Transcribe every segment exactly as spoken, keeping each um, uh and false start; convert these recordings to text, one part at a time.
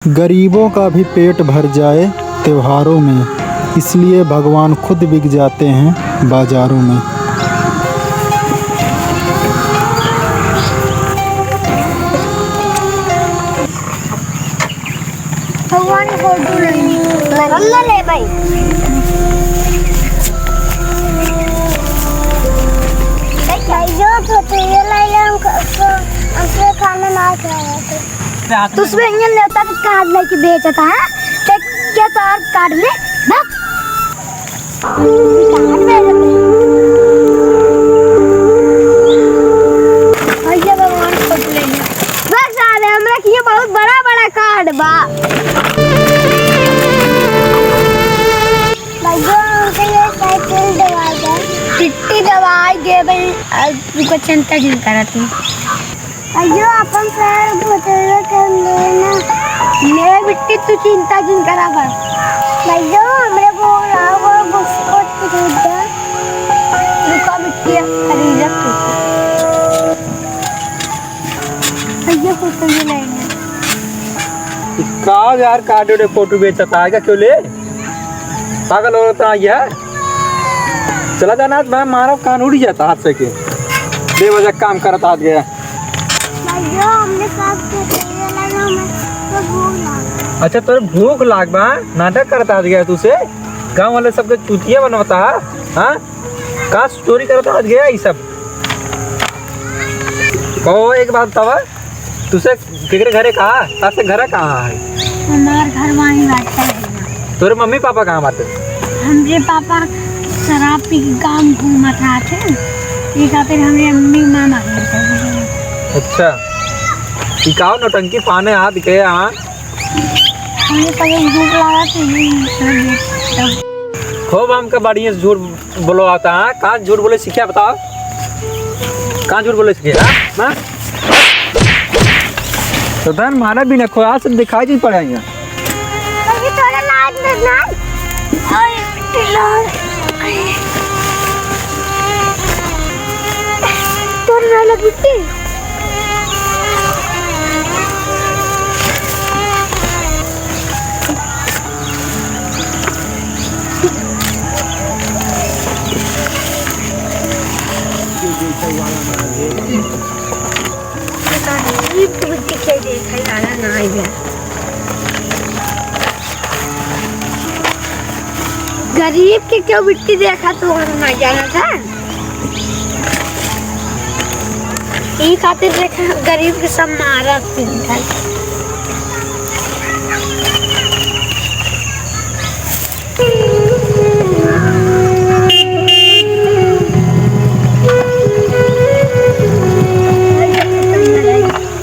गरीबों का भी पेट भर जाए त्योहारों में, इसलिए भगवान खुद बिक जाते हैं बाजारों में। भगवान फोटो नहीं। अल्लाह रे भाई। भाई, जो फोटो ये लाई, हम ख-, ख-, हम तो खाना ना खा रहे थे। तो उसमें इंजन लेता तो कार्ड लेके बेचता है। देख, क्या तो और कार्ड में, बस। भैया भगवान खोज लेंगे। बस साले, हमरा के ये बहुत बड़ा बड़ा कार्ड बा। भैया, हमके ये साइकिल दवा दे। चिट्ठी दवाई दे भाई, अब तुमको चिंता क्यों करत है? अयो, अपन पैर घोटले कर लेना। ले बिट्टी, तू चिंता जिन करा कर। भैया, हमरे बोला वो बिस्कुट खरीद दे। रुका बिट्टी, खरीदत तू। भैया, फोटो भी लेना। का यार, काटो रे, फोटो बेचता है का? क्यों ले? पागल हो रहा है? चला जाना, आज मैं मारो कान उड़ी जाता हाथ से के। बेवजह काम करत हाथ गया। भैया, हमने सब के दे देला ना, हमें तो भूख लाग। अच्छा, तोरे भूख लाग बा? नाटक करत हाथ गया तू से? गाँव वाले सबके चूतिया बनवता है, हाँ? का चोरी करत हाथ गया ई सब? कहो, एक बात बतावा, तुसे केकरे घरे कहा? तासे घरा कहाँ है? हमार घर वहीं बाटे है। तोरे मम्मी पापा कहाँ बाटे? हमरे पापा शराब पी के गाँव घूमत रहते हैं, ये खातिर हमरे मम्मी मामा घर चले गए। अच्छा, ई काव नौटंकी फाने हाथ गए, हाँ? हमरे पापा भूख लगा तो यही सब खूब हमका बढ़िया से झूठ बोलो आता है। कहाँ झूठ बोले सीखे बताओ? कहाँ झूठ बोले सीखे? हाँ? हाँ? तो धन माना भी ना खोया से दिखाई जी पड़े हैं। अभी थोड़ा लाज में ना। ओए, लाज। तोर ना लगी थी। पता नहीं, ये तो बिट्टी क्या देखा, लाला ना आइबे। गरीब के क्यों बिट्टी देखा तो हम ना जाना था। ई खातिर देखा, गरीब के सब मारत पीटत।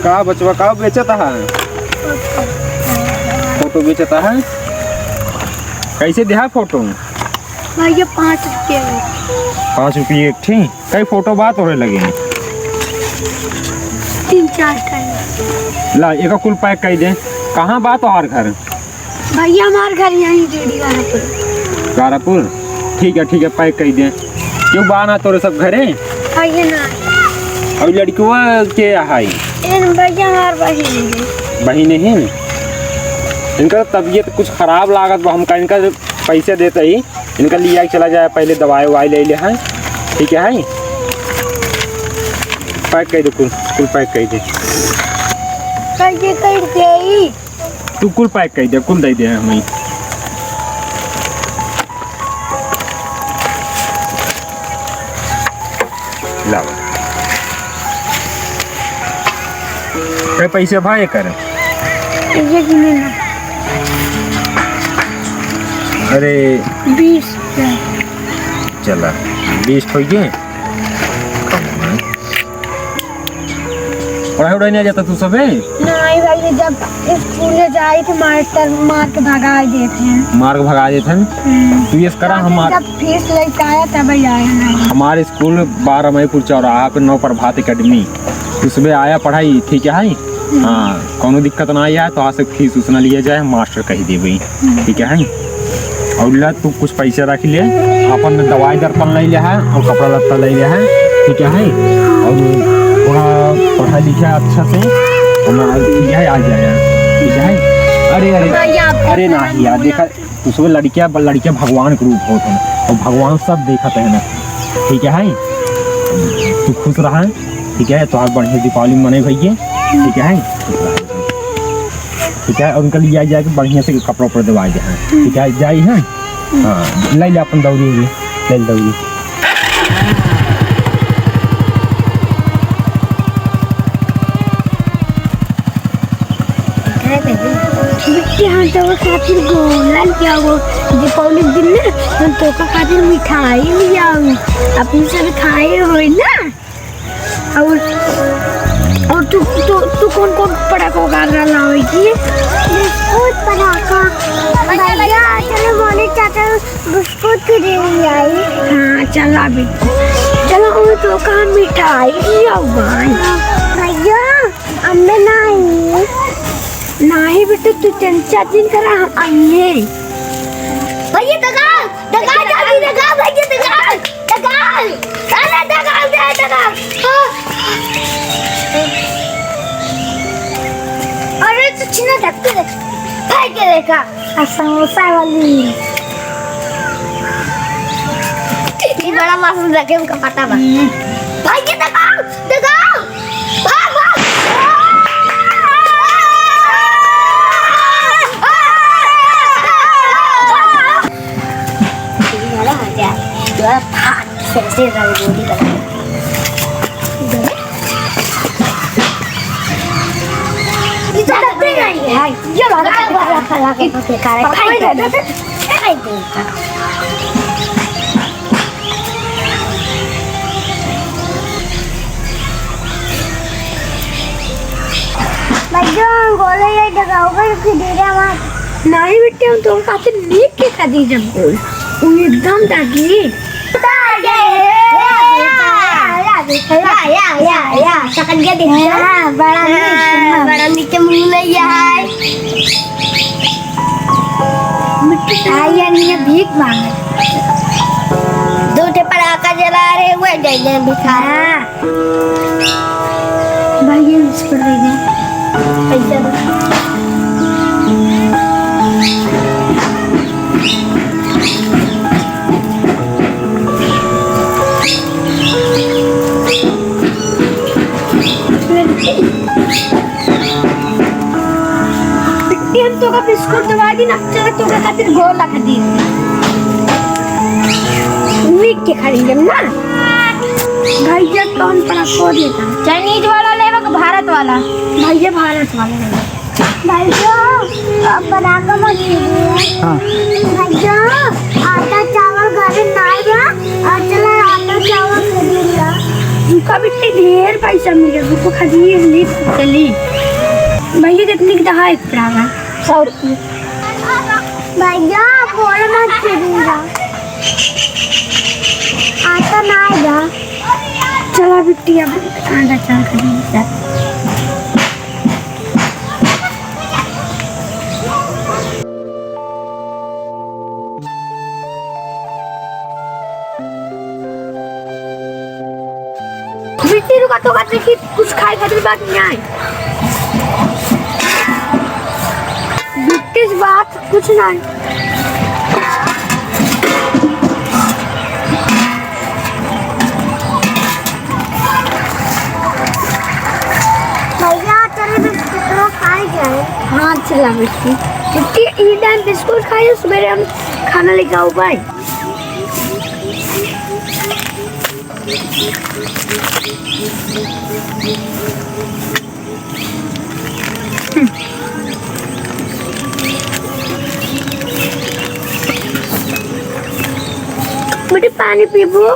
का बचवा, का बेचत है? फोटो बेचत है? कैसे देहा फोटो? भैया, पाँच रुपया में। पाँच रुपये एक ठी? कई फोटो बा तोहरे लगे? तीन चार ठे। ला, एका कुल पैक कई दे। कहाँ बा तोहार घर? भैया, हमार घर यहीं डेढ़ी गारापुर। गारापुर? ठीक है, ठीक है, पैक कई दे। क्यों बा ना तोरे सब घरे? भैया ना। अभी लड़कियों के है? इन भैया, हमार बहिन है। बहिन है? इनका तबीयत कुछ खराब लागत बा, हमका इनका पैसे देते ही इनका लिया के चला जाए, पहले दवाई ववाई ले ले हैं, ठीक है, है? पैक कर दे कुल, कुल पैक कर दे। कर दे, कर दे। तू कुल पैक कर दे, कुल दे दे हमें। लावा। कै पैसे भा एकर? ये गिने ना। अरे। बीस रुपया। चला, बीस ठो ये। पढ़ाई उढ़ाई नहीं जाता तू सबे? नहीं भाई, जब स्कूल जाए तो मास्टर मार के भगा देते हैं। मार के भगा देते हैं? हम्म। तू ये करा, हम जब फीस लेके आया तब आया नहीं। हमारे स्कूल बारह मईपुर चौराहा पे नव प्रभात एकेडमी, उसमें आया पढ़ाई, ठीक है? हाँ, कौनो दिक्कत ना आया तो आज से फीस उस ना लिया जाए, हम मास्टर कही देबे, ठीक है? और ला, तू कुछ पैसा रख ले, अपन दवाई दर्पण ले ले है और कपड़ा लत्ता ले ले है, ठीक है? और थोड़ा पढ़ा लिखा अच्छा से, और ठीक है, आ जाए, ठीक है? अरे नाही यार, देखा, तू सब लड़किया, लड़किया भगवान के रूप होत है, और भगवान सब देखत है ना, ठीक है? तू खुश रहा, ठीक है? तोहार बढ़िया दीपावली मने भैया, ठीक है? खुश रहा, ठीक है? और उनका लिया जाके बढ़िया से कपड़ा उपड़ा दिवाई दे, ठीक है? जाई है, हाँ, ले ले अपन दौरी उरी, ले ले दौरी। बिट्टी, हम तो खातिर गोला ले आओ, दीपावली के दिन ना हम तो खातिर मिठाई ले आओ, अपने सब खाए होई ना। और, और तू, तू, तू कौन कौन पटाखा वगैरह लावे की? बिस्कुट पटाखा। भैया, चलो मोने चाचा बिस्कुट के दे आई। हाँ, चला बेटी। चलो, हम तो का मिठाई ले आओ भाई। भैया, अम्मे नाही। नाही बेटा, तू तीन चार दिन करा, हम आइए। भैया, दगाल, दगाल, जल्दी दगाल, भैया, दगाल, दगाल। अरे, दगाल दे, दगाल। हाँ। अरे, तू छीना धक्के दे। भाई के देखा, आ समोसा वाली। ये बड़ा मस्त लगे, उनका पता बा। भाई के दगाल, दगाल। भाग, भाग। भैया, हम बोले ये डगाओगे कि धीरे मत। नाही बेटे, हम तोर खातिर नीक के खदी जब बोल। वो एकदम दागी। या, या, या, या, या, सकल के देख। हाँ, बड़ा नीक, हाँ, हाँ। बड़ा नीक के मुंह में ये है। मिट्टी आई यानी ये भीख मांगे। दो ठे पटाखा जला रहे, वो दे दे भिखारी। हाँ। भाई, ये इसको दे दे। पैसा दे। बिट्टी, हम तोका बिस्कुट दवा दी ना, चला तोका खातिर गोला खदी। वीक के खरीदम ना। भैया कौन पड़ा को देता? चाइनीज वाला लेबा कि भारत वाला? भैया भारत वाला लेबा। भैया, अब बना के मत दीजिए। हाँ। भैया, आटा चावल घरे नाई बा, और चला आटा चावल खरीद ला। उनका भी इतने ढेर पैसा मिले, उनको खरीद ली तो चली। भैया, कितने की दहा एक पड़ा बा? सौ रुपये। भैया, बोल मत खरीद ला। आटा नाई बा। चला बिट्टी, अब आटा चावल खरीद ला। बिट्टी रुका तो बात देखी, कुछ खाए खातिर बात नहीं आए। बिट्टी से बात कुछ नहीं। भैया, चलो ना, कुकरो खाए जाए। हाँ, चला बेटी। बेटी, ई टाइम बिस्कुट खाइयो, सवेरे हम खाना लेके आओ, बाय। बेटी, पानी पीबू?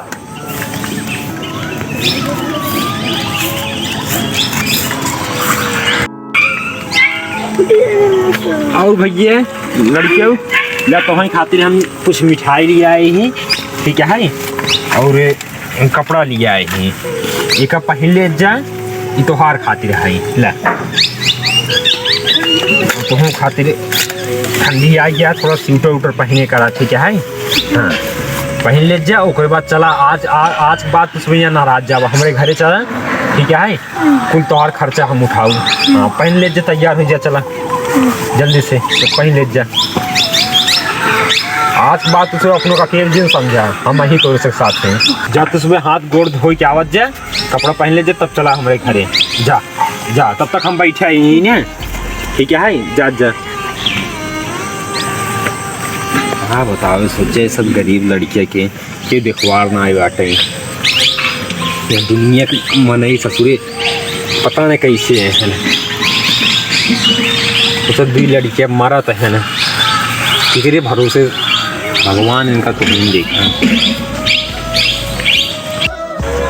और भैया, लड़कियों, ला तोहई खातिर हम कुछ मिठाई ले आए ही, ठीक है, और कपड़ा ले आए ही, एका पहिन ले जा, ई तोहार खातिर है, ला। तोहू खातिर ठंडी आ गया, थोड़ा स्वेटर उटर पहिने करा, ठीक है? हाँ, पहिन ले जा, ओकरे बाद चला, आज, आ, आज के बाद कुछ भैया नाराज जावा, हमरे घरे चला, ठीक है? कुल तोहार खर्चा हम उठाऊ। हाँ, पहिन ले जा, तैयार हो जा, चला। जल्दी से, तो पहन ले जा। आज के बाद तू सब अपनों का अकेल जिन समझा, हम यही तोरे से साथ हैं। जा तू सुबह हाथ गोड़ धोई के आवत जा, कपड़ा पहन ले जा, तब चला हमरे घरे। जा, जा, तब तक हम बैठे ही ने। ठीक है, जा, जा। हाँ बताओ, सोचे सब गरीब लड़किया के के देखवार ना आए बाटे। ये दुनिया के मनई ससुरे पता नहीं कैसे है, है ना? तो सब दुई लड़कियाँ मरत है ना, केकरे भरोसे भगवान इनका कुछ नहीं देखा।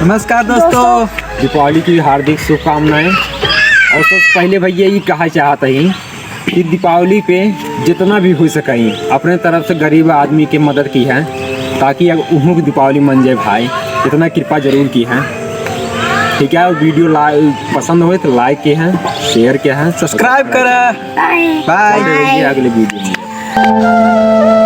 नमस्कार दोस्तों, दीपावली की हार्दिक शुभकामनाएं। और सबसे पहले भैया ये कहा चाहता ही कि दीपावली पे जितना भी हो सके अपने तरफ से गरीब आदमी के मदद की है, ताकि अब उन्हों की दीपावली मन जाए भाई, इतना कृपा जरूर की है। ठीक है, और वीडियो ला-, पसंद होए तो like के हैं, share के हैं, subscribe करें। Bye। Bye। अगले वीडियो में।